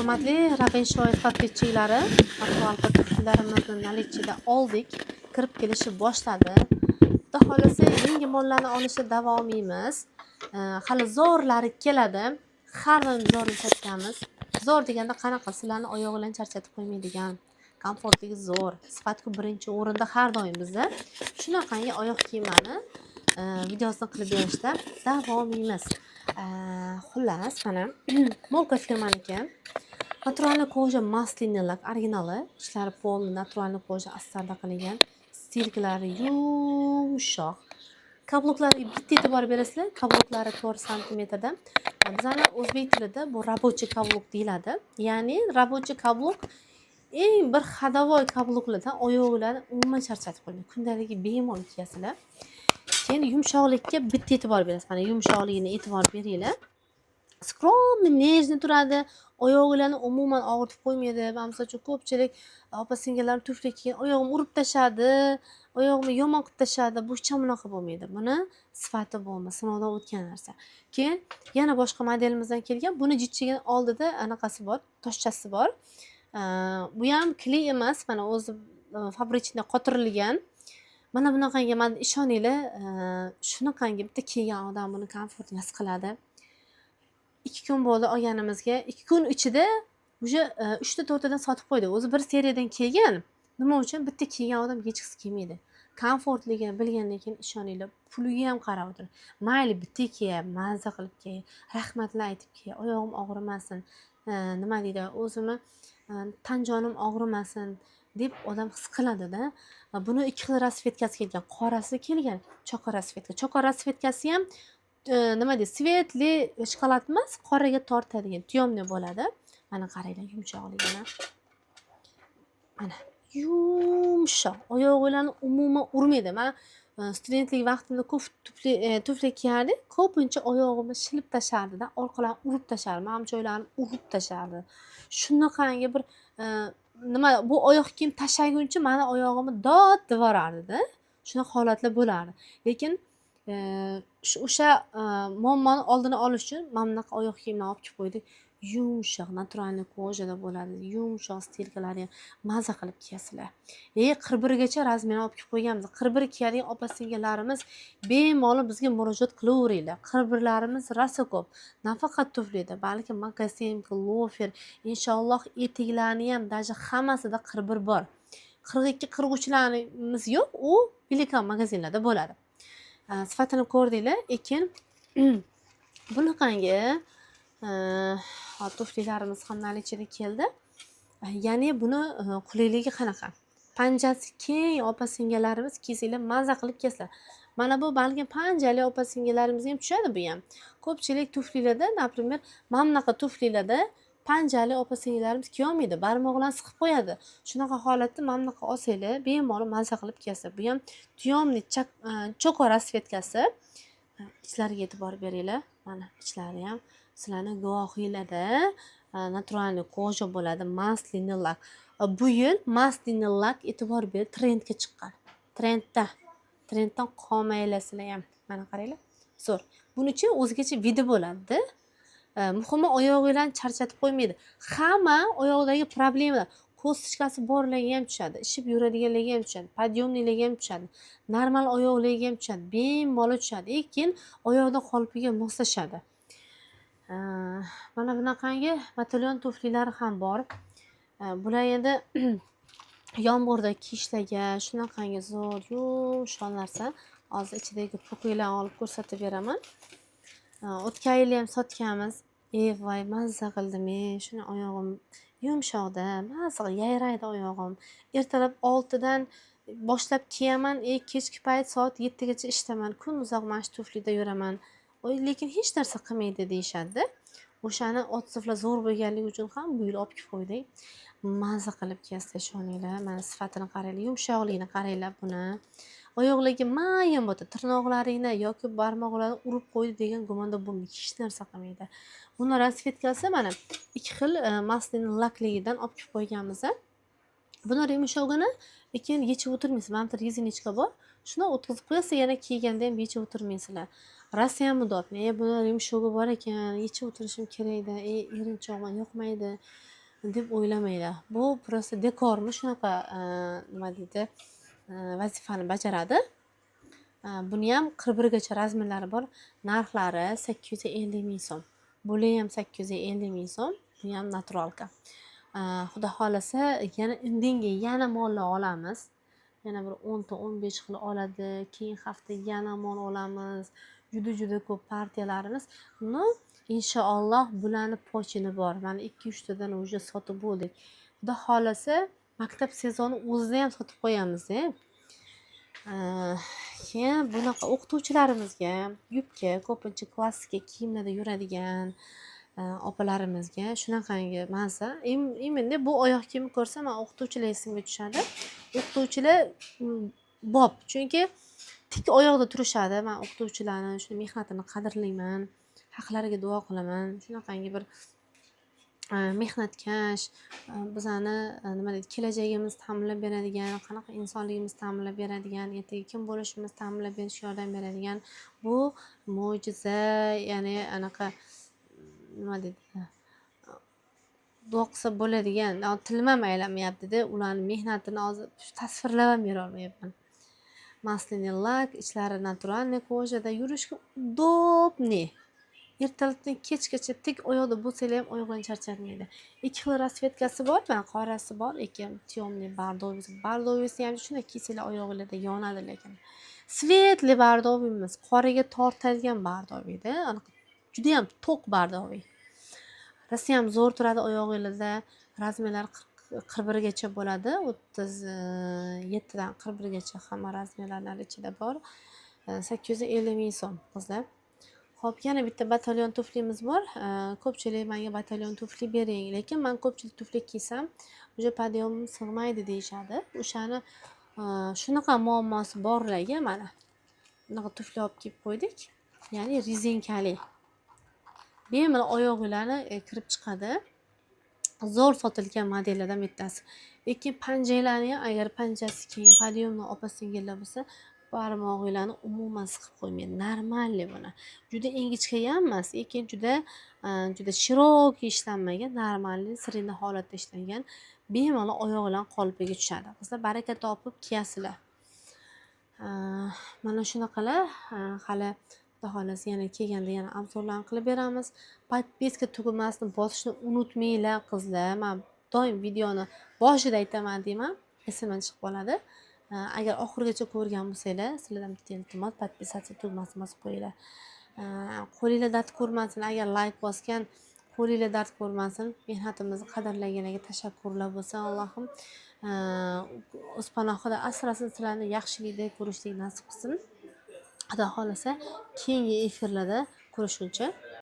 Hurmatli Ravenshoy подписчиклari, натуралка tuflilarimizni наличие da oldik. Kirib kelishni boshladi. Xudo xohlasa, yangi mollarni olishda davomiymiz. Hali zo'rlari keladi. Har doim zo'rini sotganmiz. Zo'r deganda qanaqa? Sizlarni oyog'inglarni charchatib qo'ymaydigan, komfortligi zo'r, sifati birinchi o'rinda har doim bizda. Shunaqangi oyoq kiyimlarni videosini qilib berishda davomiymiz. Xullas, mana Molka firmaniki. Натуральный кожа, масляный лак originali. Ichlari полный натуральный кожа, astarda qilingan. Стелька lari yumshoq. Каблук lariga bitta e'tibor berasizlar, каблук lari 4 santimetrdan. Bizani o'zbek tilida bu рабочий каблук deyiladi. Ya'ni рабочий каблук eng bir ходовой каблук lardan, oyoqlarni umuman charchatib qo'ymaydi. Kundaligi bemalol kiyasizlar. Keyin yumshoqlikka bitta e'tibor berasiz. Mana, yumshoqligini e'tibor beringlar. Скромный, нежный turadi. Oyog'inglarni umuman og'ritib qo'ymaydi. Man misol uchun, ko'pchilik opa singillarim tufli kiygan, oyog'im urib tashladi, oyog'imni yomon qilib tashladi. Bu hech ham bunaqa bo'lmaydi. Buni sifati bo'lma, sinovdan o'tgan narsa. Keyin yana boshqa modelimizdan kelgan. Buni jichchigini oldida anaqasi bor, toshchasi bor. Bu ham клей emas, mana o'zi фабричный qotirilgan. Mana bunaqangi, man ishoninglar, shunaqangi bitta kiygan odam buni komfortini his qiladi. 2 kun bo'ldi olganimizga. 2 kun ichida уже 3 ta, 4 tadan sotib qo'ydik. O'zi bir seriyadan kelgan. Nima uchun? Bitta kiygan odam yechgisi kelmaydi. Komfortligini bilgandan keyin, ishoninglar, puliga ham qarab o'tiradi. Mayli, bitta kiy, mazza qilib kiy, rahmatlar aytib kiy, oyog'im og'rimasin, nima deydi, o'zimni tan jonim og'rimasin deb odam his qiladida. Buni ikki xil расцветка si kelgan. Qorasi kelgan, choka расцветка. Choka расцветка si ham nima deydi, светлый shokolad emas, qoraga tortadigan, темный bo'ladi. Mana, qaranglar yumshoqligini. Mana, yumshoq, oyog'inglarni umuman urmaydi. Man studentlik vaqtimda ko'p tufli kiyardik, ko'pincha oyog'imni shilib tashlardida, orqalarini urib tashlardi, mana bu joylarini urib tashlardi. Shunaqangi bir nima, bu oyoq kiyim tashlaguncha mani oyog'imni dod devorardida, shunaqa holatlar bo'lardi. Lekin o'sha muammoni oldini olish uchun mana bunaqa oyoq kiyimlarni olib chiqib qo'ydik. Yumshoq, натуральный кожа da bo'ladi, yumshoq, стелька lari ham, maza qilib kiyasizlar. 41gacha размер olib kelib qo'yganmiz. 41 kiyadigan opa singillarimiz bemalol bizga murojaat qilaveringlar. 41larimiz rosa ko'p. Nafaqat tuflida, balki мокасинка, lofer, inshaalloh, etiklarni ham, даже hammasida 41 bor. 42, 43larimiz yo'q, u Pelikan magazinlarda bo'ladi. Sifatini ko'rdinglar. Lekin bunaqangi tuflilarimiz ham наличие da keldi. Ya'ni buni qulayligi qanaqa? Panjasi keng opa singillarimiz kiysanglar, maza qilib kiyasizlar. Mana bu balkim panjali opa singillarimizga ham tushadi bu ham. Ko'pchilik tuflilarda, например, mana bunaqa tuflilarda panjali opa singillarimiz kiyolmaydi, barmoqlarini siqib qo'yadi. Shunaqa holatda mana bunaqa olsanglar, bemalol maza qilib kiyasizlar. Bu ham темный choco расцветка si. Ichlariga e'tibor beringlar. Mana, ichlari ham sizlarni guvohinglarda, натуральный кожа bo'ladi, масляный лак. Bu yil масляный лак, e'tibor ber, trendga chiqqan. Trendda. Trenddan qolmanglar sizlar ham. Mana, qaranglar. Zo'r. Bunichi o'zgacha вид i bo'ladi-da. Muhimi, oyog'inglarni charchatib qo'ymaydi. Hamma oyoqdagi problemalar, косточка si borlarga ham tushadi, ishib yuradiganlarga ham tushadi, подъемный larga ham tushadi, normal oyoqlarga ham tushadi, bemalol tushadi. Keyin oyoqda qolpiga moslashadi. Mana bunaqangi batalion tuflilari ham bor. Bular endi yomg'irda kiyishlarga shunaqangi zo'r, yumshoq narsa. Hozir ichidagi pukinglarni olib ko'rsatib beraman. O'tgan yili ham sotganmiz. E voy, mazza qildim, e, shuni oyog'im yumshoqda, mazza qilib yayraydi oyog'im. Ertalab 6dan boshlab kiyaman, kechki payt soat 7gacha ishdaman. Kun uzoq mana shu tuflida yuraman. Oy, lekin hech narsa qilmaydi deyishadi. O'shani отзыв lar zo'r bo'lganligi uchun ham bu yil olib kelib qo'ydik. Mazza qilib kiyasizlar, ishoninglar. Mana, sifatini qaranglar, yumshoqligini qaranglar buni. Oyoqlarga mayin botadi. Tirnoqlaringni yoki barmoqlarini urib qo'ydi degan gumonda bo'lma. Hech narsa qilmaydi. Buni расцветка si mana ikki xil, масляный лак ligidan olib kelib qo'yganmiz. Buni ремешок ini keyin yechib o'tirmaysiz. Mana bu yerda резиночка bor. Shuni o'tkazib qo'yasiz, yana kiyganda ham yechib o'tirmaysizlar. Rosayam удобный. Buni ремешок i bor ekan, yechib o'tirishim kerakda, erinchoqman, yoqmaydi deb o'ylamanglar. Bu просто dekormi shunaqa, nima deydi, vazifani bajaradi. Buniyam 41gacha размер lari bor. Narxlari 850 000 so'm. Bular ham 850 000 so'm. Bu ham натуралка. Xudo xohlasa, yana indinga yana mollar olamiz. Yana bir 10 ta, 15 xil oladi. Keyin hafta yana mol olamiz. Juda juda ko'p partiyalarimiz. Но, inshaalloh, bularni почин i bor. Mana, ikki uchtadan уже sotib bo'ldik. Xudo xohlasa, maktab sezoni o'zida ham sotib qo'yamiz. Keyin bunaqa o'qituvchilarimizga yubka, ko'pincha klassika kiyimlarda yuradigan opalarimizga shunaqangi maza. Именно bu oyoq kiyimni ko'rsam, man o'qituvchilar esimga tushadi. O'qituvchilar bob, chunki tik oyoqda turishadi. Man o'qituvchilarni shuni mehnatini qadrlayman, haqlariga duo qilaman. Shunaqangi bir mehnatkash, bizani, nima deydi, kelajagimizni ta'minlab beradigan, qanaqa insonligimizni ta'minlab beradigan, ertaga kim bo'lishimizni ta'minlab berishga yordam beradigan bu mo'jiza, ya'ni anaqa, nima deydi, duo qilsa bo'ladigan, tilim ham aylanmayaptida, ularni mehnatini hozir tasvirlab ham berolmayapman. Масляный лак, ichlari натуральный кожа da, yurishga удобный. Ertalabdan kechgacha tik oyoqda bo'lsanglar ham oyoqlaring charchatmaydi. Ikki xil расцветка si bor, mana, qorasi bor, lekin темный бордовый. Бордовый si ham shunday kiysanglar, oyog'inglarda yonadi lekin. Светлый бордовый emas, qoraga tortadigan бордовый da, anaqa judayam to'q бордовый. Rosayam zo'r turadi oyog'inglarda. Размер lar 41gacha bo'ladi. 37dan 41gacha hamma размер lar ichida bor. 850 000 so'm, qizlar. Ho'p, yana bitta batalyon tuflimiz bor. Ko'pchilik menga batalyon tufli bering, lekin man ko'pchilik tufli kiysam, уже подъём im sig'maydi deyishadi. O'shani shunaqa muammosi borlarga mana bunaqa tufli olib kelib qo'ydik. Ya'ni rezinkali. Bemalol oyog'inglarni kirib chiqadi. Zo'r sotilgan modellardan bittasi. Lekin panjalarni ham, agar panjasi keng, подъёмный opa singillar bo'lsa, barmog'inglarni umuman siqib qo'ymaydi. Нормальный buni. Juda ingichka ham emas, lekin juda широкий ishlanmagan, нормальный средний holatda ishlangan. Bemalol oyog'inglar qolipiga tushadi. Qizlar, baraka topib kiyasizlar. Mana shunaqalar hali, xudo xohlasa, yana kelganda yana обзор larni qilib beramiz. Подписка tugmasini bosishni unutmanglar, qizlar. Man doim videoni boshida aytaman deyman, esimdan chiqib qoladi. Agar oxirigacha ko'rgan bo'lsanglar, sizlardan bitta iltimos, подписаться tugmasini bosib qo'yinglar. Qo'linglar dard ko'rmasin, agar layk bosgan qo'linglar dard ko'rmasin. Mehnatimizni qadrlaganlarga tashakkurlar bo'lsin, Allohim. O'z panohida asrasin, sizlarni yaxshilikda ko'rishlik nasib qilsin. Xudo xohlasa, keyingi efirlarda ko'rishguncha.